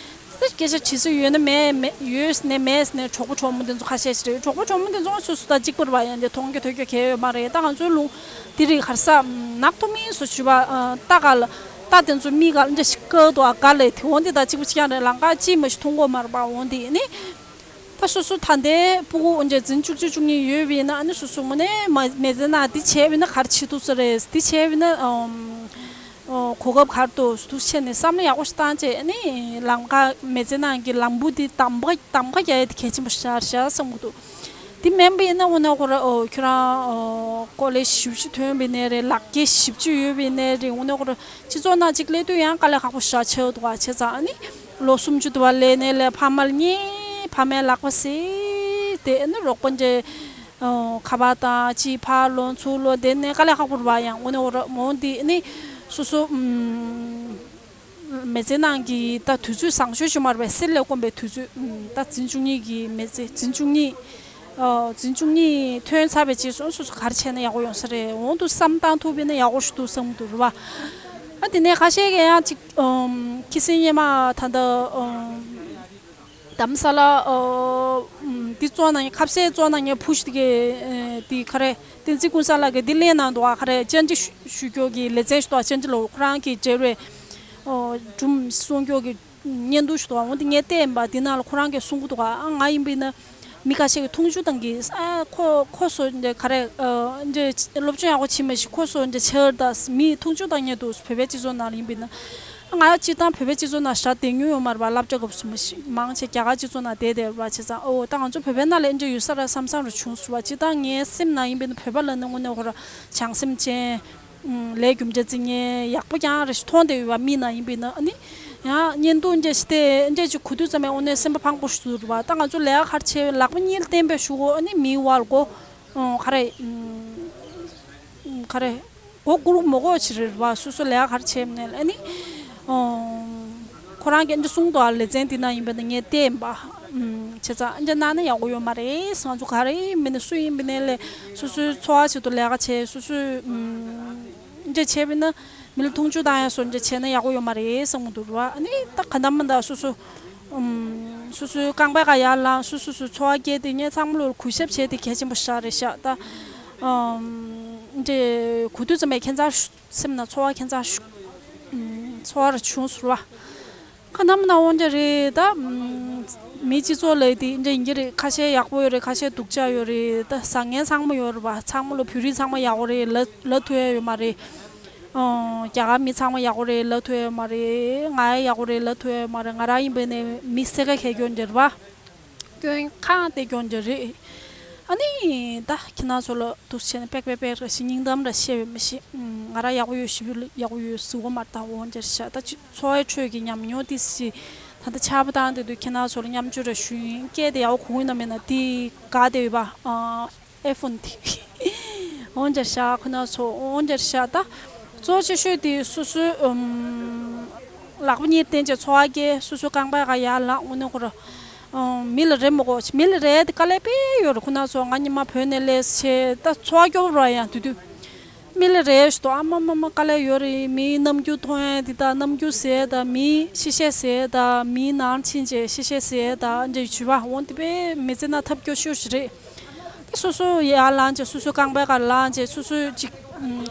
སྐད་ཆ་དྲི་སྲོལ་ཡོད་ན་མེད་མེད་ཡོད་ནས་མེད་ནས་གྲོགས་པོ་གྲོགས་མོ་དེ་ཚོ་ཁ་ཤས་ཤིག་རེད། གྲོགས་པོ་གྲོགས་མོ་དེ་ཚོ་སོ་སོ་དང་གཅིག་པ་རེད་པ། ཡང་དེ་མཐོང་རྒྱུ་ཐོས་རྒྱུ་གལ་ཡོད་མ་རེད། ད་ང་ཚོའི་ལུང་དེ་རིགས་ག་རེ་ཟ་ནག་ཐོ་མིན་སུ་ཞུ་བ་ད་ག་ལ་ད་དེ་ཚོ་མི་ག་ལ་འདྲ་ཞིག་དཀའ་འདུག་ཨ། ག་ལས་དེ་འོང་དེ་ད་གཅིག་པ་གཅིག་རྐྱང་རེད། ལམ་ཁ་གཅིག་མ་ཞིག་མཐོང་གི་ཡོད་མ་རེད་པ། འོང་དེ་ནི་ད་སོ་སོ་ད་ལྟའི་སྤུ་གུ་འདྲ་འཛིན་བཅུ་གཅིག་བཅུ་གཉིས་ཡོད་པ་ཡིན་ན་ཨ་ནི་སོ་སོ་དངོས་གནས་མ་མི་ཚེ་ནང་འདི་བྱས་པ་ཡིན་ན་ག་རེ་བྱེད་ཐུབ་ས་རེད། འདི་བྱས་པ་ཡིན་ན་ཨམ། ཨོ་གོ་སྐབས་ག་རེ་འདུག་འདུག་བྱས་ནས་བསམ་བློ་ཡག་པོ་ཞིག་བཏང་བྱས་ནས་ལམ་ཁ་མི་ཚེ་ནང་གི་ལམ་བུ་འདི་གདམ་ག་གདམ་ག་རྒྱག་ཡས་དེ་གལ་ཆེན་པོ་ཞིག་རེད་ཤག་བསམ་གྱི་འདུག་དེ་མིན་པ་ཡིན་ན་དངོས་གནས་ཁོ་ར་ཨོ་ཁྱོད་རང་ཨོ་ཀོ་ལེཇ་ཞེ་པོ་ཅིག་ཐོན་པ་ཡིན་ནའི་རེད། ལག་འཁྱེར་ཞེ་པོ་ཅིག་ཡོད་པ་ཡིན་ནའི་རེད། དངོས་གནས་ཁོ་ར་སྤྱི་ཚོགས་ནང་ཅིག་སླེབས་དུས་ཡང་དཀའ་ལས་ཁག་པོ་ཞིག་ཆགས་འདུག་ག་བྱས་ཙང་ཨ་ནི་ལོ་སུམ་ཅུ་དུ་བ་སླེབས་ནའི་ལས་ཕ་མར་བསྙད། ཕ་མའི་ལག་པ་བཟས། དེ་ཨ་ནི་རོགས་པ་འདྲ་ཨོ་ཁ་པར་དང་ཅིག་ཕར་སློང་ཚུར་སློང་དེ་ནས་དཀའ་ལས་ཁག་པོ་རེད་པ། ཡང་དངོས་གནས་འོ་ར་མོ་འདི་ནི་སོ་སོ་ཨམ། མི་ཚེ་ནང་གི་ད་དུས་ཚོད་བཟང་ཤོས་ཤིག་མ་རེད་པས། གསེར་ལས་དཀོན་པའི་དུས་ཚོད་ཨམ། ད་འཛིན་བཅུ་གཉིས་ཀྱི་མི་ཚེ་འཛིན་བཅུ་གཉིས་ཨོ་འཛིན་བཅུ་གཉིས་ཐོན་ཚར་བའི་རྗེས་སུ་སོ་སོ་ག་རེ་བྱས་ན་ཡག་པོ་ཡོང་ས་རེད། འོང་དུ་བསམ་བཏང་ཐུབ་པ་ཡིན་ན་ཡག་པོ་ཞིག་འདུག་བསམ་གྱི་འདུག་རེད་པ། ཨ་དེ་ནས་ཁ་ཤས་ཀྱིས་ཡང་ཅིག་ཨམ། ཁྱི་སེང་གཉེར་མ་ད་ལྟ་ཨམ། དྷ་རམ་ས་ལ་ཨོ་ཨམ། འདི་བཙོང་གནང་མཁན་ཁ་ཟས་བཙོང་གནང་མཁན་བུ་ཞིག་གི་ཨེ་འདི་ག་རེ་བསྟན་འཛིན་ཀུན་བཟང་ལགས་ཀྱིས་འདི་གླེང་གནང་འདུག་ག་ག་རེ་བཅར་འདྲི་ཞུ་ཞུ་རྒྱུ་གི་ལེ་ཚན་ཞིག་འདུག་ག་བཅར་འདྲི་ལོ་ཁོ་རང་གི་འབྲེལ་བའི་ཨོ་སྒྲུང་གསུང་རྒྱུ་གི་བརྙན་ཐུང་ཞིག་འདུག་ག་འོ་འདི་ངས་བལྟས་ཡིན་པ། འདི་ནང་ལ་ཁོ་རང་གིས་གསུང་གི་འདུག་ག་ཨ་ང་ཡིན་པ་ཡིན་ན་མི་ཁ་ཤས་ཀྱིས་འཐུང་ཆུ་བཏང་གི་ཨ་ཁོ་ཁོ་ཚོ་འདི་ག་རེ་ཨ་འདི་སློབ་སྦྱོང་ཡག་པོ་བྱེད་མ་ཤེས། ཁོ་ཚོ་འདི་ཆེ་བར་ད་མིས་འཐུང་ཆུ་བཏང་མཁན་འདུག་བོད་པའི་སྤྱི་ཚོགས་ནང་ལ་ཡིན་པ་ཡིན་ན། ང་སྤྱིར་བཏང་བོད་པའི་སྤྱི་ཚོགས་ནང་ཞག་བསྡད་མྱོང་ཡོད་མ་རེད་པ། སློབ་གྲྭ་སྐབས་སུ་མ་གཞི་མང་ཆེ་རྒྱ་གར་སྤྱི་ཚོགས་ནང་བསྡད་བསྡད་པ་བྱས་ཙང་ཨོ་ད་ང་ཚོ་བོད་པའི་ནང་ལ་འདི་འདྲ་ཡོད་ས་རེད་བསམ་བསམ་རུ་བྱུང་སོང་བ། སྤྱིར་བཏང་ངའི་སེམས་ནང་ཡིན་པ་ཡིན་ན་བོད་པ་ལབ་ན་དངོས་གནས་ཁོ་རང་བྱང་སེམས་ཅན། ཨུམ། ལས་རྒྱུ་འབྲས་བརྩི་མཁན་ཡག་པོ་རྐྱང་རེ་ཞིག་མཐོང་བསྡད་ཡོད་པ། མི་ནང་ཡིན་པ་ཡིན་ན་ཨ་ནི་ཡང་བརྙན་ཐུང་འདྲ་ཞིག་དེ་འདྲ་ཅིག་གོ་དུས་ཙམ་ཡང་དངོས་གནས་སེམས་པ་ཕངས་པོ་ཞིག་འདུག་རེད་པ། ད་ང་ཚོ་ལས་ཀ་ག་རེ་བྱས་ལག་པ་གཉིས་ལ་བརྟེན་པའི་གཞུག་གུ་ཨ་ནི་མིའི་དབར་ལ་མགོ་ཨོ་ག་རེ་ཨུམ། ག་རེ། མགོ་སྒུར་མོ་གོ་ཆི་རེད་བ། སོ་སོ་ལས་ཀ་ག་རེ་བྱེད་མིན་ནས་ཨ་ནི། ཨོ། ཁོ་རང་གིས་འདི་གསུངས་འདུག་ཨ། ལེ་ཚན་འདི་ན་ཡིན་པ་ན་ངས་བལྟས་ཡིན་པ། ཨུམ། བྱས་ཙང་འདི་གནང་ན་ཡག་པོ་ཡོད་མ་རེད། ང་ཚོ་ག་རེ་ཡིན་མིན་ནས་སུ་ཡིན་པ་ནས་ལས་སོ་སོའི་འཚོ་བ་ཆེད་དུ་ལས་ཀ་བྱས་སོ་སོའི་ཨུམ། འདི་བྱས་པ་ན་མི་ལ་འཐུང་ཆུ་བཏང་ཡ་སོགས་འདི་བྱས་ན་ཡག་པོ་ཡོད་མ་རེད་བསམ་གི་འདུག་ར། ཨ་ནི་ད་ག་འདྲ་མིན་འདྲ་སོ་སོ། ཨུམ། སོ་སོའི་རྐང་པའི་ཁ་ཡར་ལངས། སོ་སོ་སོའི་འཚོ་བ་སྐྱེལ་ཏེ་ངས་ཚང་མ་ལོ་གུས་ཞབས་བྱས་ཏེ་གལ་ཆེན་པོ་ཞིག་རེད་ཤག་ད། ཨུམ། འདི་གོ་དུས་ཙམ་པས་ཁྱད་མཚར་ཤུགས་སེམས་ནང་ཚོར་བ་ཁྱད་མཚར་ཤུགས། ཨུམ། ཚོར་བ་རུ་བྱུང་ཟེར་བ། ཁ་ནམ་ན་འོང་འདྲ་རེད་ད། ཨུམ། མི་སྤྱི་ཚོགས་ལ་དེ་འདྲ་ཡིན་གྱི་རེད། ཁ་ཤས་ཡག་པོ་ཡོད་རེད། ཁ་ཤས་སྡུག་ཅག་ཡོད་རེད། ད་བཟང་ངན་ཚང་མ་ཡོད་རེད་བ། ཚང་མ་ལོ་བོད་རིགས་ཚང་མ་ཡག་པོ་རེད། ལབ་ལབ་ཐུབ་ཡ་ཡོད་མ་རེད། ཨོ། རྒྱ་གར་མི་ཚང་མ་ཡག་པོ་རེད་ལབ་ཐུབ་ཡོད་མ་རེད། ང་ཡག་པོ་རེད་ལབ་ཐུབ་ཡོད་མ་རེད། ང་རང་ཡིན་པ་ནས་མི་སེར་ཁ་ཁས་སྐྱོན་འདྲ་རེད་བ། སྐྱོན་ཁང་དེ་སྐྱོན་འདྲ་རེད། ཨ་ནི་ད་ཁྱེད་རང་ཚོ་ལ་འདུག་བྱས་ནས་པེག་པེག་པེག་རེ་ཞིག་སྙིང་གཏམ་ར་བཤད་པའི་མི་ཤེས། ང་རང་ཡག་པོ་ཡོད་ཞེ་པོ་ཡག་པོ་ཡོད་ཟེར་གོ་མ་ད་འོང་འདྲ་ཤག་ད་ཅི་འཚོ་བའི་ཁྲོད་ཀྱི་ཉམས་མྱོང་དེ་ཞིག་ད་ལྟ་ཆར་པ་བཏང་བསྡད་དུས་ཁྱེད་རང་ཚོ་ལ་མཉམ་སྤྱོད་ར་ཞུ་ཡིན། སྐད་དེ་ཡག་པོ་གོ་གི་ཡིན་ན་མིན་ན་དེ་དགའ་བསྡད་ཡོད་པ། ཨ། ཨེ་ཕོན་དེ། འོང་འདྲ་ཤག་ཁོ་ན་ཚོ་འོང་འདྲ་ཤག་ད། གཙོ་ཆེ་ཤོས་དེ་སོ་སོའི་ཨུམ། ལག་པ་གཉིས་བསྟན་བྱས་འཚོ་བ་སྐྱེལ། སོ་སོའི་རྐང་པའི་ཁ་ཡར་ལངས། དངོས་གནས་ཁོ་ར། ཨུམ། མི་ལ་རེ་མ་དགོས། མི་ལ་རེ་དེ་དཀའ་ལས་དཔེ་ཡོད་རེད། ཁོ་ན་ཚོ་ང་ཉི་མ་བོད་ནས་སླེབས་བྱས་ད་འཚོ་བ་སྐྱོ་པོ་ར་ཡང་དུས་དུས། མི་ལ་རེ་ཞུ་དོ་ཨ་མ་མ་མ་དཀའ་ལས་ཡོད་རེད། མིའི་རྣམ་འགྱུར་མཐོང་ཡས་དེ་དང་རྣམ་འགྱུར་ཟེར་དང་མིའི་ཤི་བཤད་ཟེར་དང་མིའི་ནང་ཕྱིན་བྱས་ཤི་བཤད་ཟེར་དང་འདྲ་ཞུ་བ་འོང་དེ་དཔེ་མི་ཚེ་ན་ཐབས་སྐྱོ་ཤོས་ཤིག་རེད། ད་སོ་སོ་ཡར་ལངས་བྱས་སོ་སོའི་རྐང་པའི་ཁར་ལངས་བྱས་སོ་སོའི་ཅིག་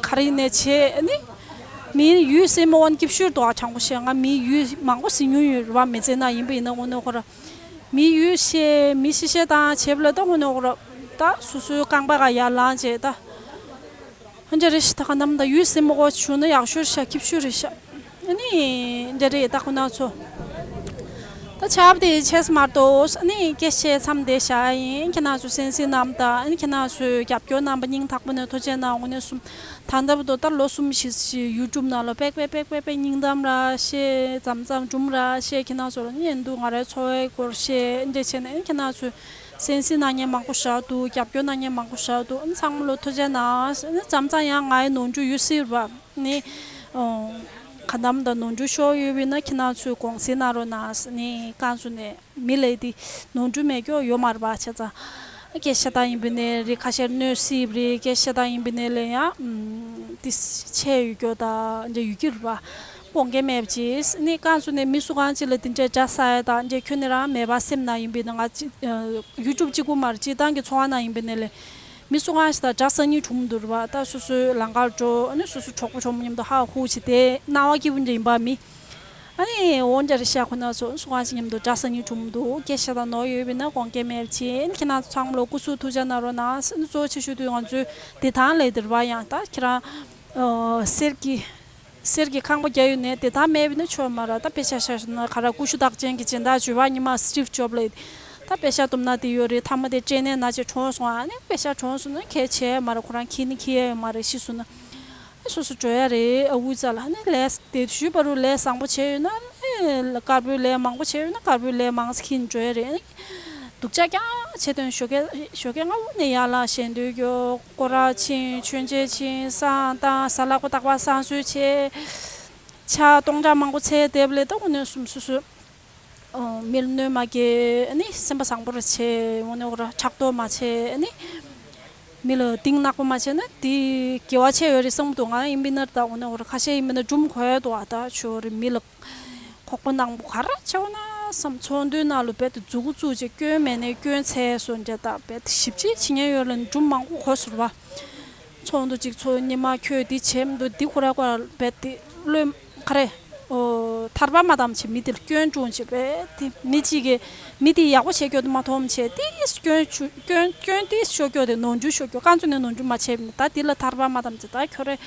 ག་རེ་ཡིན་ནའི་བྱས་ནི། མིའི་ཡུལ་ཟེར་མི་འོང་སྐྱིད་ཤོས་དོ་ཨ། དྲང་པོ་བཤད་ང་མིའི་ཡུལ་མང་པོ་ཟིན་མྱོང་ཡོད་རེད་བ། མི་ཚེ་ན་ཡིན་པ་ཡིན་ན་དངོས་གནས་ཁོ་ར། མིའི་ཡུལ་བཤད་མི་ཤི་བཤད་དང་བྱས་པ་ལ་ད་དངོས་གནས་ཁོ་ར། ད་སོ་སོའི་རྐང་པའི་ཁར་ཡར་ལངས་བྱས་ད། ཨ་འདྲ་རེད་ཤག་ད་ག་ནམ་ད་ཡུལ་ཟིན་མ་དགོས་བྱུང་ན་ཡག་ཤོས་ཤག་སྐྱིད་ཤོས་རེད་ཤག་ཨ་ནི་འདྲ་རེད་ད་ཁོ་ན་ཚོ། ད་ཆར་པ་དེ་ཆད་ས་མ་གཏོགས་ཨ་ནི་སྐད་ཆ་མཚམས་དེ་བཞག་ཡིན། ཁྱེད་རང་ཚོ་གསན་གཟིགས་གནང་དང་ཨ་ནི་ཁྱེད་རང་ཚོའི་རྒྱབ་སྐྱོར་གནང་པ་སྙིང་ཐག་པ་ནས་ཐུགས་རྗེ་གནང་། དངོས་གནས་གསུམ་ད་ལྟ་བར་དུ་ད་ལོ་གསུམ་བཞི་ཞིག་ཡུ་ཊུབ་ནང་ལ་པེག་པེག་པེག་པེག་པེག་སྙིང་གཏམ་ར་བཤད། མཚམས་མཚམས་སྒྲུང་ར་བཤད། ཁྱེད་རང་ཚོ་ལ་ཉན་འདུག་ང་རའི་འཚོ་བའི་སྐོར་བཤད། ཨ་འདྲ་བྱས་ནས་ཨ་ནི་ཁྱེད་རང་ཚོའི། གསན་གཟིགས་གནང་མཁན་མང་པོ་ཞིག་འདུག་རྒྱབ་སྐྱོར་གནང་མཁན་མང་པོ་ཞིག་འདུག་ཨ་ནི་ཚང་མ་ལོ་ཐུགས་རྗེ་གནང་། ཨ་ནི་མཚམས་མཚམས་ཡང་ང་ཡི་ནོར་འཁྲུལ་ཡོད་སྲིད་པ། ནི་ཨོ་ག་འདམ་དང་ནོར་འཁྲུལ་ཤོར་ཡོད་པ་ཡིན་ན་ཁྱེད་རང་ཚོས་དགོངས་སེལ་གནང་རོགས་གནང་། ནི་རྐང་བཙུགས་ནས་མི་ལས་དེ་ནོར་འཁྲུལ་མེད་སྐྱོ་ཡོད་མ་རེད་པ། བྱས་ཙང་སྐད་ཆ་དང་ཡིན་པ་ནས་རེད། ཁ་ཤས་གནོད་སྲིད་པ་རེད། སྐད་ཆ་དང་ཡིན་པ་ནས་ལས་ཡང་དེ་ཆད་ཡོད་སྐྱོ་དང་འདྲ་ཡོད་ཀྱི་རེད་པ། དགོངས་འགལ་མེད་པ་ཅིག་ནི་རྐང་བཙུགས་ནས་མི་སུ་གང་ཅིག་ལ་དེ་འདྲའི་དགྲ་ཟ་ཡ་དང་འདྲ་ཁྱོད་ནི་རང་མེད་པ་སེམས་ནང་ཡིན་པ་ཡིན་ན་ང་ཅི་ཡུ་ཊུབ་གཅིག་པུ་མ་རེད། སྤྱིར་བཏང་གི་འཚོ་བ་ནང་ཡིན་པ་ནས་ལས་མི་སུ་གང་ཞིག་དང་དགྲ་ཟ་སྙིང་བྲོ་མི་འདུག་རེད་པ། ད་སོ་སོའི་ལམ་ཁར་འགྲོ། ཨ་ནི་སོ་སོ་གྲོགས་པོ་གྲོགས་མོ་མཉམ་དུ་ཧ་ཧུ་བྱས་དེ་སྣང་བ་སྐྱིད་པོ་འདྲ་ཡིན་པ་མི། ཨ་ནི་འོ་འདྲ་རེད་ཤག་ཁོ་ན་ཚོ་སུ་གང་ཞིག་མཉམ་དུ་དགྲ་ཟ་སྙིང་བྲོ་མི་འདུག་སྐད་ཆ་དང་ནོར་ཡོད་པ་ཡིན་ན་དགོངས་འགལ་མེད་པ་ཅིག་ཁྱེད་རང་ཚོ་ཚང་མ་ལོ་སྐུ་གཟུགས་ཐུགས་ཅག་གནང་རོགས་གནང་། ཨ་ནི་གཙོ་ཆེ་ཤོས་དུས་ང་ཚོའི་བདེ་ཐང་ལས་དེ་རེད་པ། ཡང་ད་ཁྱེད་རང་ཨ་གསེར་གྱི་གསེར་གྱི་ཁང་པ་རྒྱག་ཡོད་ནས་བདེ་ཐང་མེད་པ་ཡིན་ན་ཆོག་མ་རེད། ད་དཔེ་ཆ་ཤར་ན་ག་ར་ཀུ་ཤུ་རྟགས་ཅན་གྱི་སྦྱིན་བདག་བྱུས་པ་ཉི་མ་སི་ཊིབ་ཇོབ་ལ་ད་དཔེ་ཆ་བཏུབ་ན་དེ་ཡོད་རེད། མཐའ་མ་དེ་སྐྲན་ནད་ན་ཆེ་གྲོངས་སོང་། ཨ་ནི་དཔེ་ཆ་གྲོངས་སོང་ན་གལ་ཆེ་མ་རེད། ཁོ་རང་འཁྱེར་ནི་འཁྱེར་ཡ་ཡོད་མ་རེད། ཤི་སོང་ན་ཨ་སོ་སོ་འགྲོ་ཡ་རེད། ཨ་དབུས་རྩ་ལ་ཨ་ནི་ལས་དེ་ཞུས་པ་རུ་ལས་བཟང་པོ་བྱས་ཡོད་ན་ཨ་ནི་དཀར་པོའི་ལས་མང་པོ་བྱས་ཡོད་ན་དཀར་པོའི་ལས་མང་ཙམ་འཁྱེར་ནས་འགྲོ་ཡ་རེད། ཨ་ནི་སྡུག་ཅག་རྐྱང་བྱེད་དོན་ཞོགས་ཀས་ཞོགས་ཀས་སྔ་པོ་ནས་ཡར་ལ་ཞལ་འདོན་རྒྱོབ། སྐོར་ར་ཕྱིན། མཆོད་མཇལ་ཕྱིན། བསང་བཏང་། གཟའ་ལྷག་པ་རྟག་པར་བསང་གསོལ་བྱས། ཕྱག་སྟོང་ཕྲག་མང་པོ་འཚལ་བསྡད་པ་ལས་ད་དངོས་གནས་སོ་སོ་སོ་ཨོ་མི་ལ་གནོད་མ་སྐྱེལ། ཨ་ནི་སེམས་པ་བཟང་པོ་ར་བྱས། དངོས་གནས་ཁོ་ར་ཕྲག་དོག་མ་བྱས། ཨ་ནི་མི་ལ་གཏིང་ནག་པོ་མ་བྱས་ན་དེ་དགེ་བ་ཆེ་ཡོད་རེད་བསམ་གི་འདུག་ང་ཡིན་པ་ཡིན་ན་ད་དངོས་གནས་ཁོ་ར་ཁ་ཤས་ཡིན་པ་ཡིན་ན་སྒྲུང་གོ་ཡ་འདུག་ཨ་ད་ཆོ་རེ་མི་ལ་ཁོག་པ་ནག་པོ་ག་རེ་བྱས་ན་བསམ། ཚོགས་འདུའི་ནང་ལ་རྦད་དེ་མཛུ་གུ་བཙུགས་བྱས་སྐྱོན་མེད་ནའི་སྐྱོན་འཚོལ་སོང་འདྲ། ད་རྦད་དེ་ཞིབ་དཔྱད་བྱེད་མཁན་ཡོད་ལ་སྒྲུང་མང་པོ་གོ་ཟེར་བ། ཚོགས་འདུ་གཅིག་ཚོགས། ཉི་མ་ཁྱོད་འདི་བྱས་མི་འདུག་འདི་ཁོ་ར་ཁོ་ར་རྦད་དེ་བློས་ག་རེ་ཨོ་ཐར་པ་མ་བཏང་བྱས་མི་དེ་ལ་སྐྱོན་བྱུང་བྱས། རྦད་དེ་མི་གཅིག་གིས་མི་དེ་ཡག་པོ་བྱེད་རྒྱུ་དེ་མ་མཐོང་བྱས་དེ་སྐྱོན་བྱུང་། སྐྱོན་སྐྱོན་དེ་ཤོར་རྒྱུ་དེ་ནོར་འཁྲུལ་ཤོར་རྒྱུ། རྐང་བཙུགས་ནས་ནོར་འཁྲུལ་མ་བྱས་པ་ཡིན་ན་ད་དེ་ལ་ཐར་པ་མ་བཏང་བྱས་ད་ཁྱོད་རེ།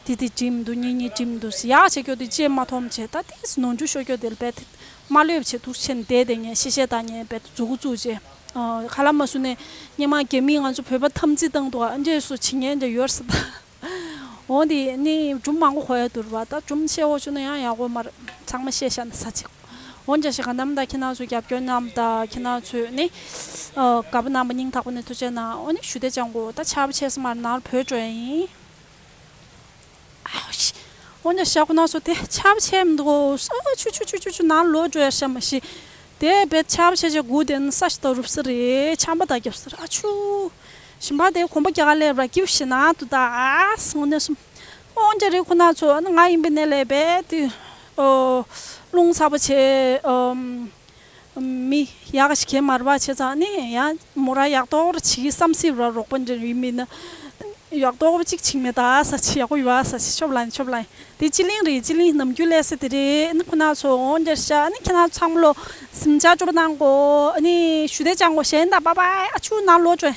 དེ་དེ་འགྲིག་མི་འདུག་གཉིས་གཉིས་འགྲིག་མི་འདུག་ཡག་བྱེད་རྒྱུ་དེ་ཅིག་མ་མཐོང་བྱས་ད་དེ་ནོར་འཁྲུལ་ཤོར་རྒྱུ་དེ་ལ་རྦད་དེ་མ་ལྷོད་བྱས་དུག་ཆེན་བསྡད་བསྡད་མཁན་གཤེ་གཤེ་བཏང་མཁན་རྦད་དེ་མཛུ་གུ་བཙུགས་བྱས། ཨ་ཁ་ལག་མ་བཟོས་ནས་སྔོན་མ་རྒྱ་མིས་ང་ཚོ་བོད་པ་འཐབ་འཛིང་བཏང་འདུག་ཨ་འདྲས་སུ་བྱེད་མཁན་འདྲ་ཡོད་རེད་ཟེར་ད། འོ་དེ་ནི་སྒྲུང་མང་པོ་གོ་ཡ་འདུག་རེད་པ། ད་སྒྲུང་ཆེ་བོ་བྱུང་ན་ཡང་ཡག་པོ་མ་རེད། ཚང་མ་བཤད་བཞག་ན་ཟ་ཅིག་འོ་འདྲ་ཞིག་ག་ནམ་ད་ཁྱེད་རང་ཚོས་རྒྱབ་སྐྱོར་གནང་ད་ཁྱེད་རང་ཚོས་ནི་ཨ་དགའ་པོ་གནང་བ་སྙིང་ཐག་པ་ནས་ཐུགས་རྗེ་གནང་། འོ་ནི་ཞུ་བདེ་ཅང་གོ་ད་ཆར་པ་ཆེ་ས་མ་རེད། ནང་ལ་བུད་འགྲོ་ཡ་ཡིན། ཨའོ་ཤི། འོ་ན་ཞག་ཁོ་ན་སོ་དེ་ཆར་པ་ཆེ་མི་འདུག་ཨ་ཆུ་ཆུ་ཆུ་ཆུ་ཆུ་ནང་ལོག་འགྲོ་ཡ་ཤ་མ་ཤི། དེ་བས་ཆར་པ་ཆེ་ཆེ་སྒུག་དེ་ནི་ས་ཞིག་ད་རུབ་ས་རེད། ཆམ་པ་ད་རྒྱབ་ས་རེད། ཨ་ཆུ། ཞིམ་པ་དེ་གོམ་པ་རྒྱག་ག་སླེབས་ར་སྐྱིབས་ཤི་ན་དུ་ད་ཨ་སོང་ནས་སོང་། འོ་འདྲ་རེད་ཁོ་ན་ཚོ། ཨ་ནི་ང་ཡིན་པའི་ནས་ལས་བས་དེ་ཨོ་རླུང་ཚ་པོ་ཆེ་ཨམ། མི་ཡག་ཞིག་གས་མར་བ་བྱས་ཙང་ནི་ཡང་མོ་ར་ཡག་ཏོག་ར་བྱེད་བསམ་སྲིད་ར་རོགས་པ་འདྲ་ཡིན་མིན་ན་ཡག་ཏོག་པ་གཅིག་བྱིང་མེད་ད་ས་ཆི་ཡག་པོ་ཡོད་ས་ཆི་ཆོབ་ལན་ཆོབ་ལན་དེ་ཅི་ལིང་རེད། ཅི་ལིང་ནམ་རྒྱུན་ལས་ས་དེ་རེད། ནི་ཁོ་ན་ཚོ་འོང་འདྲ་ཤ་ནི་ཁྱེད་རང་ཚང་མ་ལོ་སིམ་ཆ་ཅོབ་གནང་གོ་ནི་ཞུ་དེ་ཅང་གོ་གཞན་ད་པ་པ་ཨ་ཆུ་ནང་ལོ་ཅོ་